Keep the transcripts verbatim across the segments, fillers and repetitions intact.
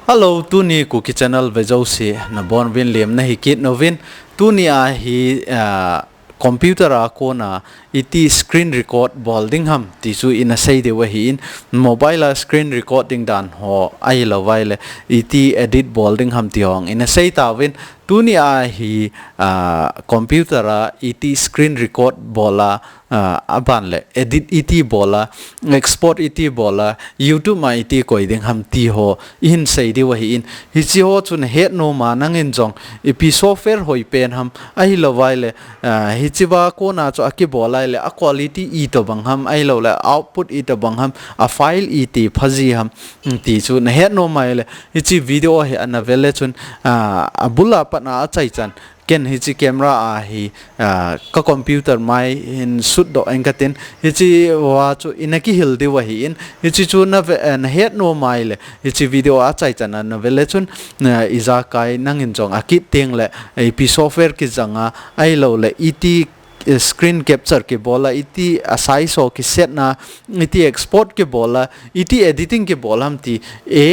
Hello, tuni Kuki Channel vejouse nabonuvin lemna hikit nouvin. Tuni a hi, ah, computer a kona iti screen record bol ding ham ti chu ina sei diu ahin, mobile a screen record ding dan ho ahilouvaile iti edit bol ding ham ti ho ina sei tauvin. Tuni a hi, ah, computer a iti screen record bol a, ah, aban le edit iti bol a, export iti bol a, YouTube ma iti koi ding ham ti ho ihin sei diu ahin. Hichi ho chu nahet nom a nangin jong ipi software hoi pen ham ahilouvaile, ah, hichi va kona chu akibol a ile a quality itobang ham ahiloule output itobang ham, a file iti phaji ham, mm, ti chu nahet nom a ile hichi video hi ana vele chun, ah, abul a pat a achaichan ken hichi camera a hi, ah, ka computer mai hin shoot doh ing katin, hichi va chu ina kihil diu ahin, hichi chu na ve, eh, nahet nom a ile hichi video achaichan ana vele chun, ah, ijakai nangin jong akit tengle ipi software kijang a ahiloule iti, eh, screen capture kibol a iti a size ho kisetna, iti export kibol a, iti editing kibol ham ti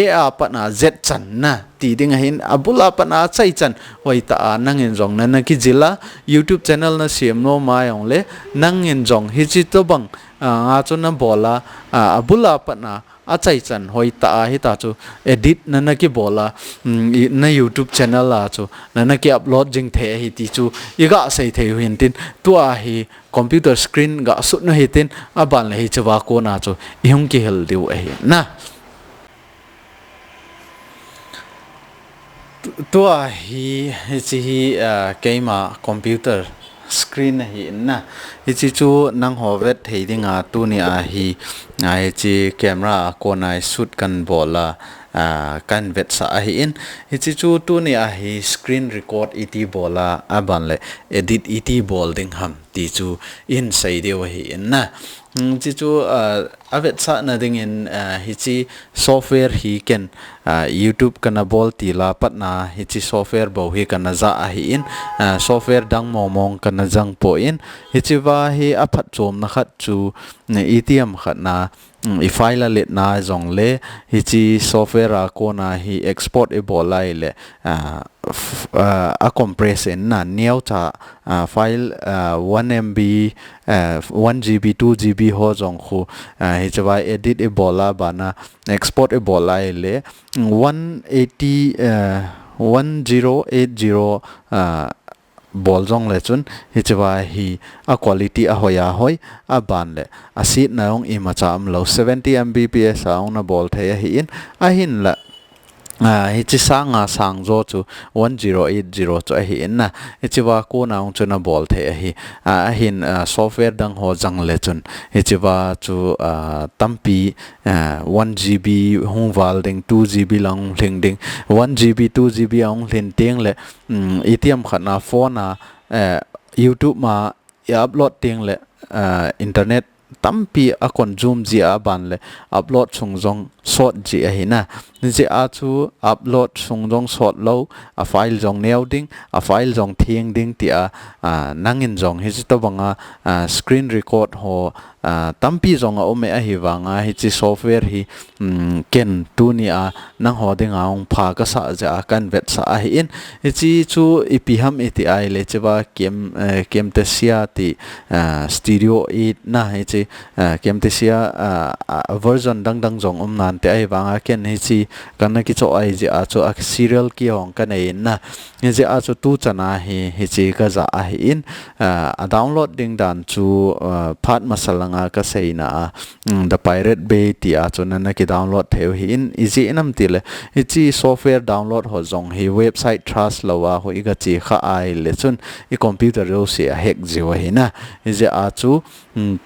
a pat a jet channa ti ding ahin, abul a pat a achaichan hoitah a nangin jong nana kijil a, YouTube channel nasem nom a jongle nangin jong hichi tobang, ah, nga chu nabol a, ah, abul a pat a achaichan hoitah a hita chu edit nana kibol a, mm, i, na YouTube channel a chu nana ki upload jing thei ahi ti chu iga sei thei u hintin, tua hi computer screen ga shoot u hitin, aban le hichi va kona chu ihung kihil diu ahi na. Tu-, tua hi, hichi hi, ah, keima computer screen ahi na. Hichi chu nangho vet thei dinga tuni a hi, ah, hichi camera a kona shoot kan bol a, ah, kan vetsah ahin. Hichi chu tuni a hi screen record iti bol a, aban le edit iti bol ding ham ti chu ihin sei diu ahin na. Hmm, hichi chu, ah, avetsahna dingin, ah, hichi software hi ken, ah, YouTube kana bol til a pat a hichi software bou hi kana ja ahin, ah, software dang mong mong kana jang poi, hichi va hi aphatchomna khat chu, mm, itiham khat a, mm, i file a letna jongle hichi software a kona hi export ibol a ile, ah, f-, ah, a compress in na neocha, ah, file, ah, one M B, ah, one G B, two G B ho jong khu, ah, hichi va edit ibol a bana export ibol a ile, mm, one eighty, ah, one zero eight zero, ah, bol jongle chun hichi va hi a quality ahoi ahoi, aban le asetna jong imacha umlou, seventy M B P S a jong nabol thei ahin, ahinla, ah, hichi sanga sang jo chu one zero eight zero chu ahin na, hichi va kona jong chu nabol thei ahi, ah, ahin, ah, software dang ho jang le chun hichi va chu, ah, tampi, ah, one G B hung val ding, two G B lang hung lhing ding, one G B, two G B a hung lhin tengle, mm, itiham khat a phone a, eh, YouTube ma i upload tengle, ah, internet tampi a consume ji a ban le upload sung jong sot ji ahi na. Hijeh a chu upload sung jong sot lou, a file jong neo ding, a file jong theng ding ti a, ah, nangin jong hichi tobanga, ah, screen record ho, ah, tampi jong aum e, ahivanga hichi software hi, mm, ken tuni a nangho dinga hung pha kasah jeh a kan vetsah ahin, hichi chu ipi ham iti a ile hichi va Cam-, eh, Camtasia ti, ah, Studio eight na hichi, ah, Camtasia, ah, ah, version dang dang jong um nante, ahivanga ken hichi kana kichoh ahi jeh a chu a serial key ho kanei in na. Hijeh a chu tuchan a hi, hichi kaja ahin, ah, a download ding dan chu, ah, phat masa langa kaseina a, mm, The Pirate Bay ti a chu nana ki download thei u ahin, ijeh inem itile, hichi software download ho jong hi website trust lou a ho iga che kha a ile chun i computer jouse a hack jiu ahi na. Hijeh a chu, mm,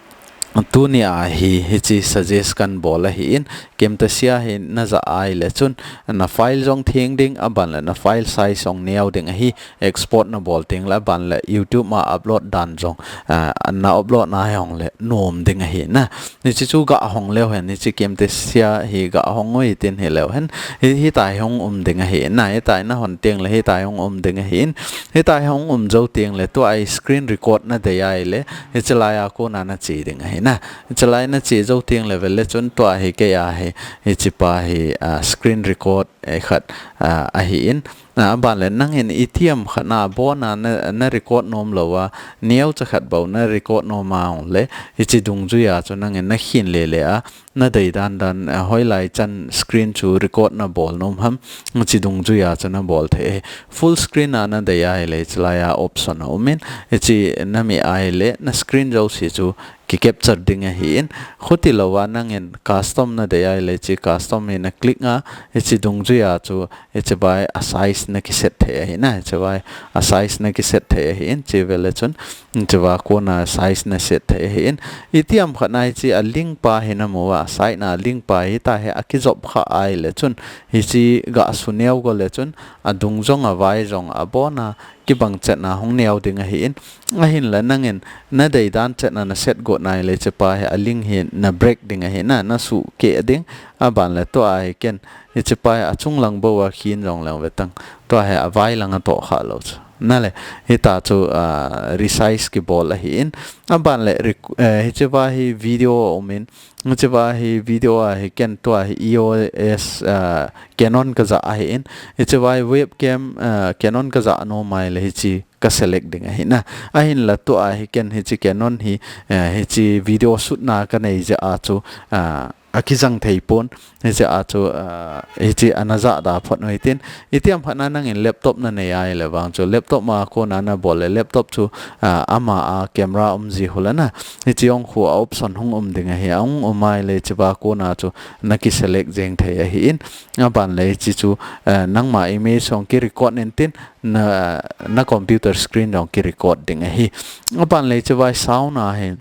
tuni a hi, hichi suggest kan bol ahin, Camtasia hi naja a ile chun, na file jong theng ding, aban le na file size jong neo ding ahi, export nabol tengle, aban le YouTube ma upload dan jong, ah, na upload na jongle nom ding ahi na. Hichi chu ga hong leu hen, hichi Camtasia hi ga hong u hitin hileu hen, hi, hitia hi hung um ding ahi na, hitia nahon tengle hitia hi hung um ding ahin, hitia hi hung um jou tengle tua i screen record nadei a ile, hichi lai a kona nache ding ahi. Na, hichelai na che jou teng le vele chun tua hi kei a hi, hiche pa hi, ah, screen record, eh, khat, ah, ahi in. Na, aban le nangin itiham khat na abon a na, na record nom lou a, neocha khat bou na record nom a ahung le, hiche dungjui a chu nangin na khin le le a, na dei dan dan, eh, hoilai chan screen chu record na bol nom ham, hiche dungjui a chu na bol thei. Full screen a na dei ahile, hichelai a option aum in, hiche na meh ahile, na screen jouse chu ki capture ding ahi in, chuti lou a nangin custom na dei ahile, hiche custom hi na click a, hiche dungjui a chu, hiche vai a size na ki set thei ahi na, hiche vai a size na ki set thei ahi in, hiche vele chun, hiche va kona size na set thei ahi in, itiham khat na hiche a link pa hi na mu a, side na link pa hi ta hi a kijop kha ahile chun, hiche ga su neo go le chun, adung jong avai jong abon a, kibang chet na hung neo ding ahi in, ahin le nangin, na dei dan chet na na set got na ahile, hiche pa hi a link hi na break ding ahi na, na su keh ding, aban le tua hi ken, hiche pa hi achung lang bou a khin jong leng ve tang, tua hi avai lang a toh kha lou chu. Na le, hita chu, ah, resize kibol ahi in, aban le rec-, eh, hiche va hi video aum in, hiche va hi video a hi ken tua hi E O S, ah, Canon ka ja ahi in. Hiche vai webcam, ah, Canon ka ja nom ahile hiche ka select ding ahi na. Ahin la tua hi ken hiche Canon hi, ah, hiche video shoot na ka nei jeh a chu, ah, a kijang thei pon. Hijeh a chu, ah, hiche ana ja da phot u hitin. Itiham khat na nangin laptop na nei ahile vang chu laptop ma kona na bol le laptop chu, ah, ama a camera um ji hul a na. Hiche ong khu a option hung um ding ahi. A hung um ahile hiche va kona chu na ki select jeng thei ahi in. Aban le hiche chu, eh, nangma image jong ki record in tin na, na computer screen jong ki record ding ahi. Aban le hiche vai sound a hi,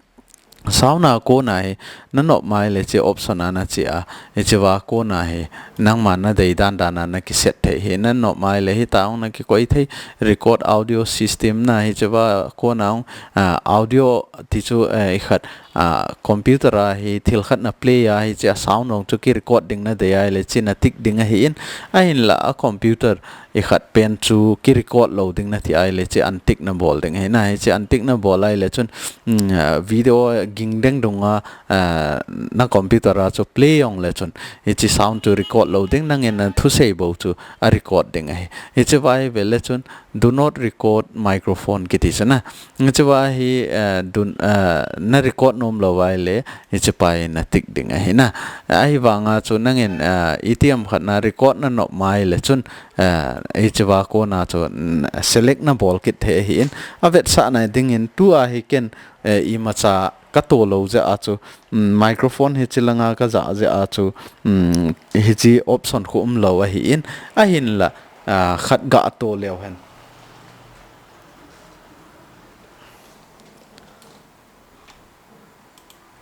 sound a kona hi, na nop mai le hiche option a na che a, hiche va kona hi, nangma na dei dan dan a na ki set thei hi, na nop mai le hita ong na ki koi thei, record audio system na hiche va kona ong, ah, audio ti chu, eh, i khat, ah, computer a hi thil khat na play a hiche a sound ong chu ki record ding na dei ahile hiche na tick ding ahi in, ahin la a computer i khat pen chu ki record lou ding na ti ahile hiche untick na bol ding ahi na, hiche untick na bol ahile chun, mm, ah, video ging deng dung a, ah, na computer a chu play ong le chun hiche sound chu record lou ding, nangin na thusei bou chu a record ding ahi. Hiche vai ve le chun do not record microphone kiti chu na. Hiche va hi, eh, dun, eh, na record nom lou ahile, hiche pa hi na tick ding ahi na. Ahivang a chu nangin, eh, itiham khat na record na nop mai le chun, eh, hiche va kona chu, mm, select na bol kit thei ahi in. A vetsahna dingin tua hi ken, eh, imacha ka to lou jeh a chu, mm, microphone hiche langa ka ja jeh a chu, mm, hiche option khu um lou ahi in. Ahin la, ah, khat ga to leu hen.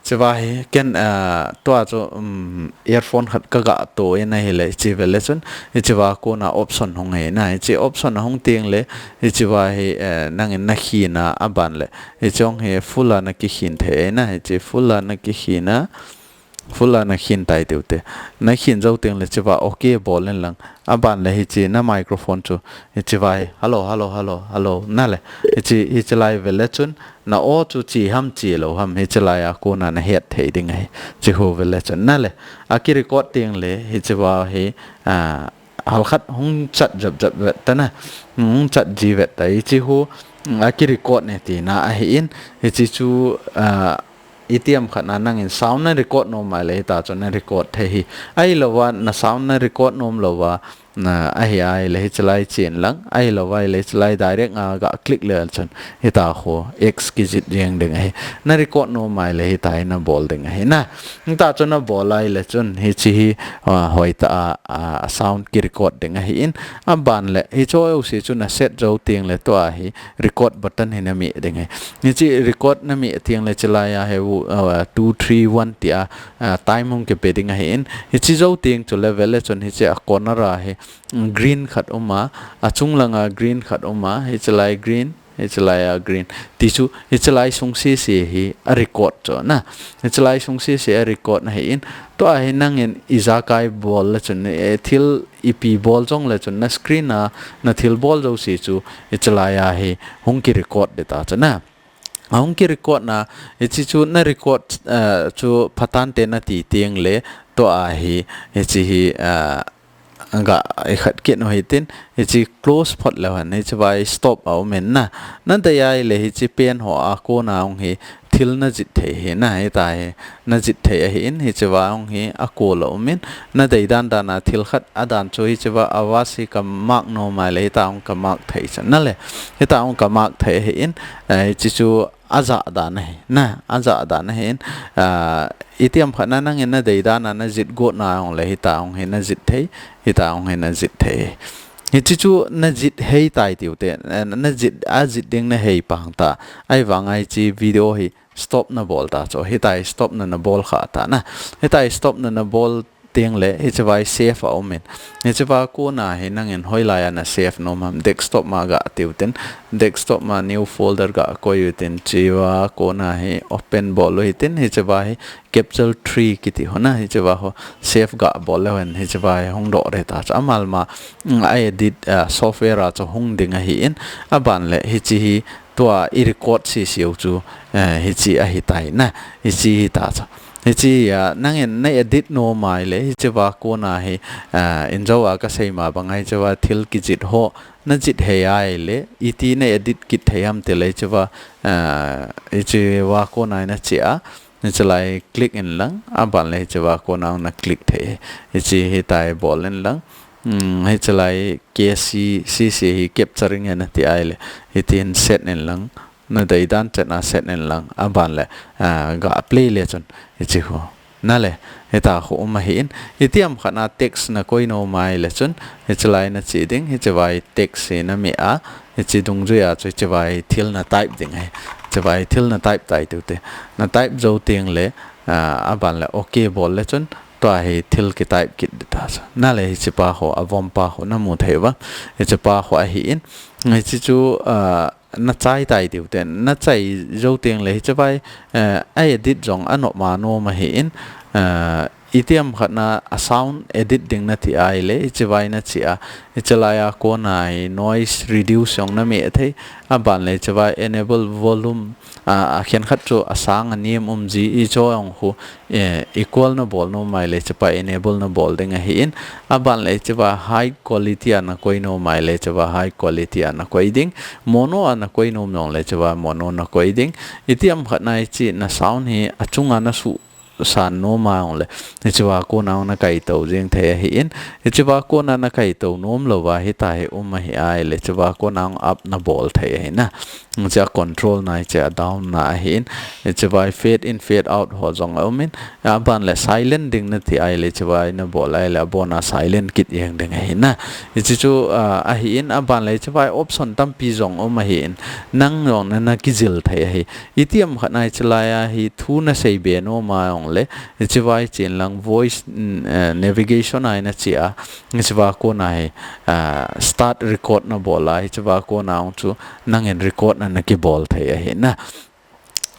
Hiche va hi ken, ah, tua chu, um, earphone khat ka ga to in ahile, hiche ve le chun, hiche va kona option hung ahi na, hiche option a hung teng le, hiche va hi, eh, nangin na khin a, aban le, hiche ong hi full a na ki khin thei ahi na, hiche full a na ki khin a, full a na khin tai tiu te. Na khin jou teng le hiche va okay bol in lang. Aban le hiche na microphone chu, hiche va hi, hello, hello, hello, hello, na le. Hiche, hiche lai ve le chun, na aw chu che ham che lou ham, hiche lai a kona na het thei ding ahi. Hiche khu ve le chun, na le. A ki record teng le, hiche va hi, ah, halkhat hung chat jap jap vet ta na. Hung chat ji vet ta. Hiche khu, a ki record ne tina ahi in. Hiche chu, ah, itiham khat na nangin sound na record nom mai le hita chu na record thei hi. Ahilou va na sound na record nom lou va, na ahi ahile hiche lai chen lang. Ahilou va ahile hiche lai direct a ga click le chun hita khu X ki jih jeng ding ahi. Na record nom mai le hita hi na bol ding ahi na. Hita chu na bol ahile chun hiche hi, ah, hoitah a, a, a sound ki record ding ahi in. Aban le hiche jouse chu na set jou teng le tua hi record button hi na meh ding ahi. Hiche record na meh teng le hiche lai a hi, uh, two, three, one ti a, uh, time hung ki pe ding ahi in. Hiche jou teng chu le ve le chun hiche a corner a hi, mm, green khat um a, achung lang a green khat um a, hiche lai green, hiche lai a green. Ti chu hiche lai sung sese hi a record chu na. Hiche lai sung sese a record na ahi in. Tua hi nangin ijakai bol le chun, eh, thil ipi bol jong le chun na screen a na thil bol jouse chu hiche lai a hi hung ki record ding ta chu na. Ahung ki record na, hichi chu na record, eh, chu phatante nati teng le, tua hi, hichi hi, eh, ga i khat kit u hitin, hichi close phot leu hen, hichi vai stop a um in na. Na dei ai le hichi pen ho a kona hung hi thil na jih thei hi na, hita hi na jih thei ahi in, hichi va hung hi a kol a um in, na dei dan dan a thil khat a dan chu hichi va a va si ka mark nom ai le hita hung ka mark thei chan na le, hita hung ka mark thei ahi in, eh, hichi chu a ja dan ahi na, a ja dan ahi in, ah, itiam khat na nangin na dei dan a na jih got na hung le hita hung hi na jih thei, hita hung hi na jih thei. Hichi chu na jih hei tai tiu te, eh, na jih, a jih ding na hei pang ta. Ai vang ai chi video hi stop na bol ta chu. Hita hi stop na na bol kha ta na. Hita hi stop na na bol teng le, hichi vai save a um in. Hichi va kona hi nangin hoi lai a na save nom ham. Desktop ma ga tiu tin. Desktop ma new folder ga koi u tin. Chi va kona hi open bol u hitin. Hichi va hi Capture three kiti ho na. Hichi va ho save ga bol leu hen. Hichi va hi hung doh re ta chu. Amal ma, mm, a edit, ah, software a chu hung ding ahi in. A ban le hichi hi tua i record si siu chu, eh, hichi ahi tai na. Hichi hi ta chu. Hichi, ah, nangin na edit nom ai le, hichi va kona hi, ah, in jo a ka sei ma bang ai hichi va thil ki jih ho, na jih hei ai le, iti na edit kit thei ham ti le hichi va, ah, hichi va kona hi na chi a, hichi lai click in lang, a ban le hichi va kona hung na click thei. Hichi hi tai bol in lang, um, hichi lai K C C C hi capturing e na ti ai le, hitin set in lang, na dei dan chan a set in lang, a ban le, ah, ga play le chun, hichi ho. Na le, hita ho um ahi in, itiam khat na text na koi nom ai le chun, hichi lai na chi ding, hichi vai text hi na mi a, hichi dungjui a chu hichi vai thil na type ding ahi, hichi vai thil na type tai tiu te, na type jo teng le, ah, a ban le ok bol le chun, tua hi thil ki type kit di ta chu. Na le hichi pa ho, a vom pa ho na mu thei va, hichi pa ho ahi in, hichi chu, ah, na chai tai tiu te, na chai jo teng le hichi vai, eh, a edit jong a nom ma nom ahi in, eh, itiam khat na a sound edit ding na ti ai le, hichi vai na chi a, hichi lai a kona hi noise reduce jong na mi thei, a ban le hichi vai enable volume, a, a khen khat chu a sang a nem um ji i cho jong hu, eh, equal na bol nom ai le hichi pa enable na bol ding ahi in, a ban le hichi va high quality a na koi nom ai le hichi va high quality a na koi ding, mono a na koi nom jong le hichi va mono na koi ding, itiam khat na hichi na sound hi a chung a na su san nom a jong le, hichi va kona hung na kai to jing thei ahi in, hichi va kona na kai to nom lou va hita hi um ahi ai le, hichi va kona hung up na bol thei ahi na. Hichi a control na hichi a down na ahi in, hichi vai fade in, fade out ho jong a um in, a ban le silent ding na ti ai le, hichi vai na bol ai le, a bon a silent kit jeng ding ahi na. Hichi chu, ah, ahi in, a ban le hichi vai option tampi jong um ahi in, nang jong na na ki jil thei ahi. Itiam khat na hichi lai a hi thu na sei be nom a jong le, hichi vai chin lang voice, mm, eh, navigation ai na chi a, hichi va kona hi, ah, start record na bol a, hichi va kona hung chu nangin record na na ki bol thei ahi na.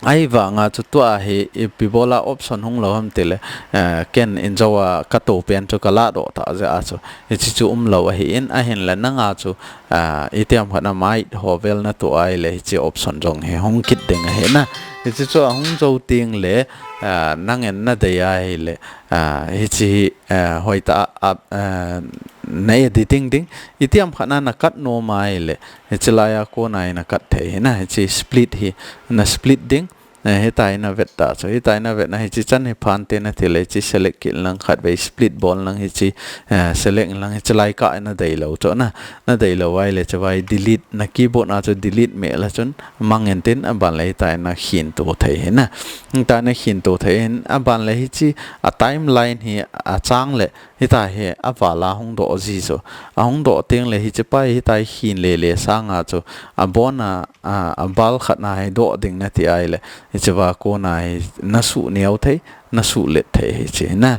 Ai vang a chu tua hi ipi bol a option hung lou ham ti le, eh, ken in jo a ka to pen chu ka la doh ta jeh a chu. Hichi chu um lou ahi in, ahin le nang a chu, ah, itiam khat na mic ho vel na to ai le hichi option jong hi hung kit ding ahi na. Hichi chu a hung jo teng le, ah, nangin na dei ai le, ah, hichi hi, ah, hoi ta a, ah, na editing ding. Itiam khat na na cut nom ai le, hichi lai a kona hi na cut thei hi na, hichi split hi, na split ding. Eh, hita hi na vet ta chu, hita hi na vet na hichi chan hi phan te na ti le hichi select kit lang khat vei split bol lang hichi, eh, select lang hichi lai ka na dei lou chu na, na dei lou ai le hichi vai delete na keyboard a chu delete me la chun mang en tin a ban le hita hi na khin to thei hi na. Hita na khin to thei hin a ban le hichi a timeline hi a chang le hita hi a val a hung doh ji chu. A hung doh teng le hichi pa hita hi khin le le sang a chu a bon a, a, a bal khat na hi doh ding na ti ai le. Hichi va kona hi na su neo thei, na su let thei hichi na.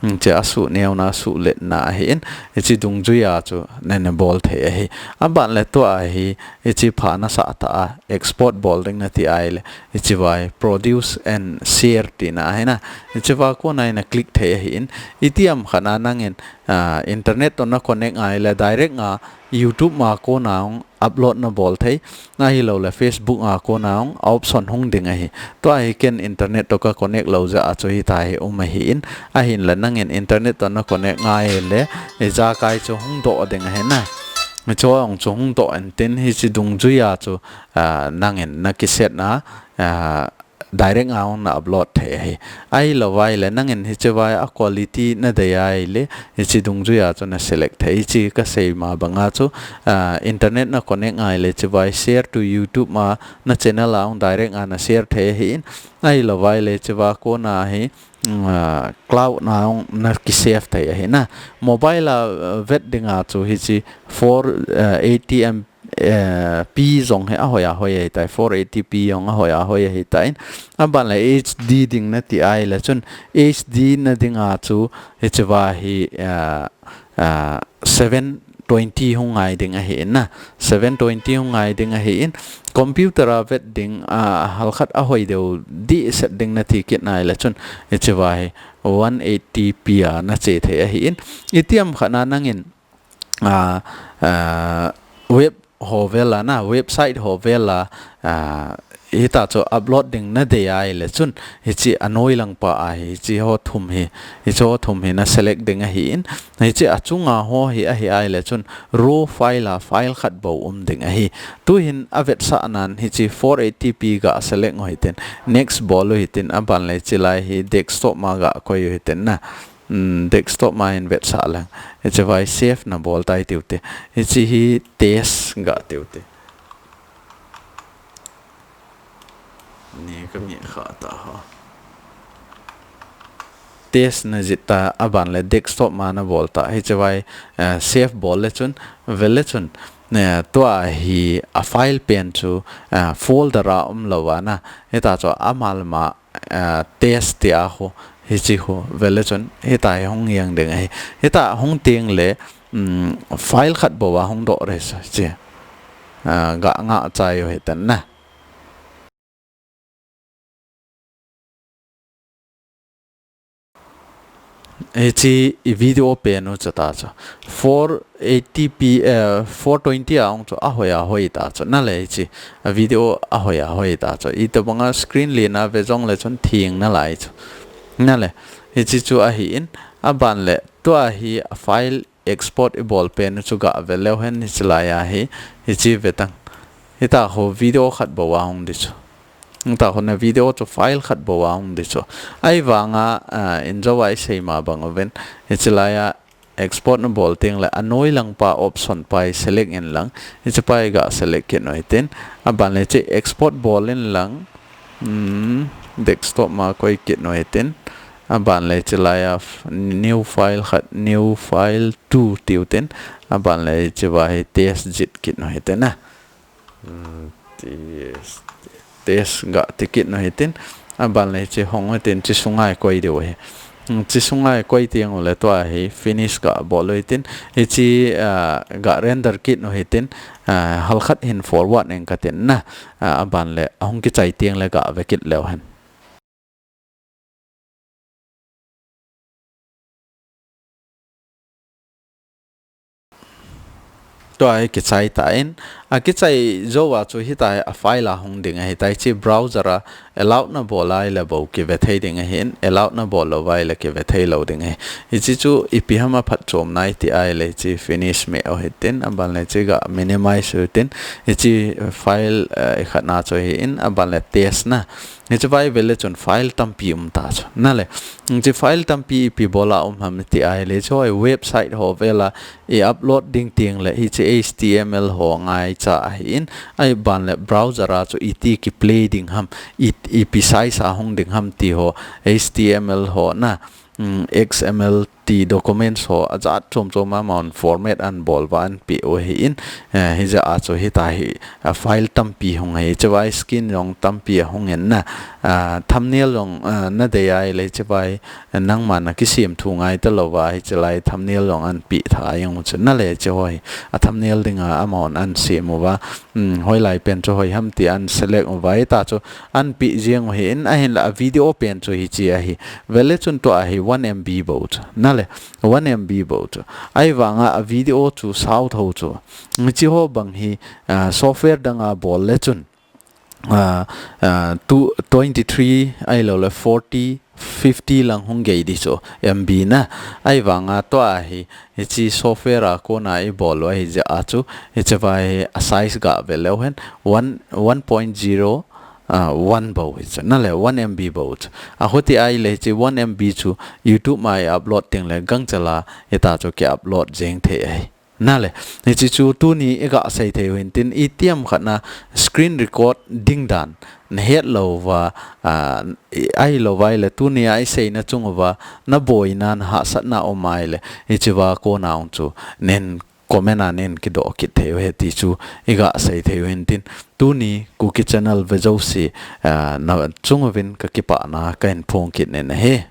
Hichi a su neo na su let na ahi in. Hichi dungjui a chu na na bol thei ahi. A ban le tua ahi, hichi pha na sa ta a export bol ding na ti ai le. Hichi vai produce and share ti na ahi na. Hichi va kona hi na click thei ahi in. Itiam khat na nangin ah, internet toh na connect a ahile direct a YouTube ma kona hung upload na bol thei, ahilou le Facebook a kona hung option hung ding ahi. Tua hi ken internet toh ka connect lou jeh a chu hitia hi um ahin, ahinla nangin internet toh na connect a ahile, ijakai chu hung doh ding ahi na. Hiche hung chu hung doh intin hiche dungjui a chu, ah, nangin na kiset na, ah, direct a hung na upload thei ahi. Ahilou ahile nangin hiche vai a quality na dei ahile, hiche dungjui a chu na select thei. Hiche ka sei ma banga chu, ah, internet na connect a ahile hiche vai share to YouTube ma na channel a hung direct a na share thei ahin. Ahilou ahile hiche va kona hi, mm, ah, cloud na hung na kisave thei ahi na. Mobile a, ah, vet dinga chu hiche four, ah, eighty M eh, P jong hi ahoi ahoi ahitai, four eighty P jong ahoi ahoi ahitai. Aban le H D ding nati ahile chun H D na dinga chu hiche va hi, eh, eh, seven twenty hung ngai ding ahin na. Seven twenty hung ngai ding ahin. Computer a vet ding, ah, halkhat ahoi deu dih set ding nati kit ahile chun hiche va hi one eighty P a na che thei ahin. Itiham khat na nangin ah, ah, web ho vel a na, website ho vel a, ah, hitia chu upload ding na dei ahile chun, hiche anoi lang pa a hi, hiche ho thum hi, hiche ho thum hi na select ding ahin, hiche achunga ho hi ahi ahile chun, raw file a file khat bou um ding ahi. Tuhin avetsah nan hiche four eighty P ga select u hitin, next bol u hitin, aban le hiche lai hi desktop ma ga koi u hitin na. Hmm, desktop ma hin vetsah leng. Hiche vai save na bol tai tiu te. Hiche hi test ga tiu te. Ni ka mi kha ta ho. Test na jih ta aban le desktop ma na bol ta. Hiche vai, eh, save bol le chun, vel le chun. Eh, tua hi a file pen chu, eh, folder a um lou a na. Hitia chu ama le ama ah, test tia ho, hiche ho, vel le chun, hitia hi hung jeng ding ahi. Hitia hung teng le, um, file khat bou a hung doh re sa, hiche. Ah, ga ngah chai u hitin na. Hiche i video pen u chu ta chu. Four eighty P, eh, four twenty a hung chu ahoi ahoi ta chu. Na le hiche, a video ahoi ahoi ta chu. Itobanga screen len a ve jong le chun theng nalai chu. Na le, hiche chu ahin, aban le, tua hi a file export i bol pen u chu ga ve leu hen hiche lai a hi, hiche ve tang. Hitia ho video khat bou a hung di chu. Hitia ho na video chu file khat bou a hung di chu. Ahivanga, ah, in jo a i sei ma bang uvin. Hiche lai a export na bol teng le anoi lang pa option pa hi select in lang. Hiche pa hi ga select kit u hitin. Aban le hiche export bol in lang. Hmm, desktop ma koi kit u hitin. Aban le hiche lai a f-, new file khat, new file two tiu tin. Aban le hiche va hi test jih kit u hitin na. Hmm, test, test ga ti kit u hitin. Aban le hiche hong u hitin, hiche sunga hi koi diu ahi. Hmm, hiche sunga hi koi teng u le tua hi finish ga bol u hitin. Hiche, ah, ga render kit u hitin. Ah, halkhat hin forward ing ka tin na. Ah, aban le ahung kichai teng le ga ve kit leu hen. Tua hi kichai tan, akichai jou a chu hitia hi a file a hung ding ahitai, hiche browser a allow na bol a ahile bou kive thei ding ahin, allow na bol lou a ahile kive thei lou ding ahi. Hiche chu ipi ham a phatchomna iti ahile hiche finish meh u hitin, aban le hiche ga minimize u hitin, hiche file, eh, ikhat na chu ahin, aban le test na. Hiche vai vel le chun file tampi um ta chu. Na le, hiche file tampi ipi bol a um ham iti ahile, hiche ho website ho vel a i upload ding teng le, hiche H T M L ho ngaicha ahin, aban le browser a chu iti ki play ding ham, i, ipi size a hung ding ham ti ho, H T M L ho na, mm, X M L ti documents ho ajat chom chom a amahon format ahin bol uva ahin pe u ahin, eh, hijeh a chu hitia hi, ah, file tampi hung ahi, hiche vai skin jong tampi ahung in na, ah, thumbnail jong, ah, na dei ahile hiche vai, eh, nangma na kisem thu ngai ta lou va, hiche lai thumbnail jong ahin pe tha jeng u chu na le hiche ho hi, a thumbnail ding a amahon ahin sem uva, um, hoilai pen chu hoi ham ti ahin select uva, hitia chu ahin pe jeng u ahin, ahinla a video pen chu hiche ahi. Vel le chun tua hi one M B bou chu. Na le, one M B bou chu. Ahivanga a video chu sao tho chu. Hichi ho bang hi, ah, software danga bol le chun, ah, ah, tu, twenty-three ahilou le forty, fifty lang hung gei di chu M B na. Ahivanga tua hi, hichi software a kona i bol u ahi jeh a chu, hichi vai a size ga ve leu hen, one, one point zero, ah, one bou hi chu. Na le, one M B bou chu. A hoti ahile hichi one M B chu YouTube ma i upload teng le gangchal a hita chu ki upload jeng thei ahi. Na le, hichi chu tuni i ga sei thei u hin tin, itiham khat na screen record ding dan na het lou va, ah, i, ahilou vai le tuni a i seina chung uva na boina na hahsatna um ahile, hichi va kona ung chu nen comment a nen kidoh kit thei u ahi ti chu i ga sei thei u hin tin, tuni Kuki channel ve jouse, ah, na chung uvin ka kipana ka hin phong kit nen ahi.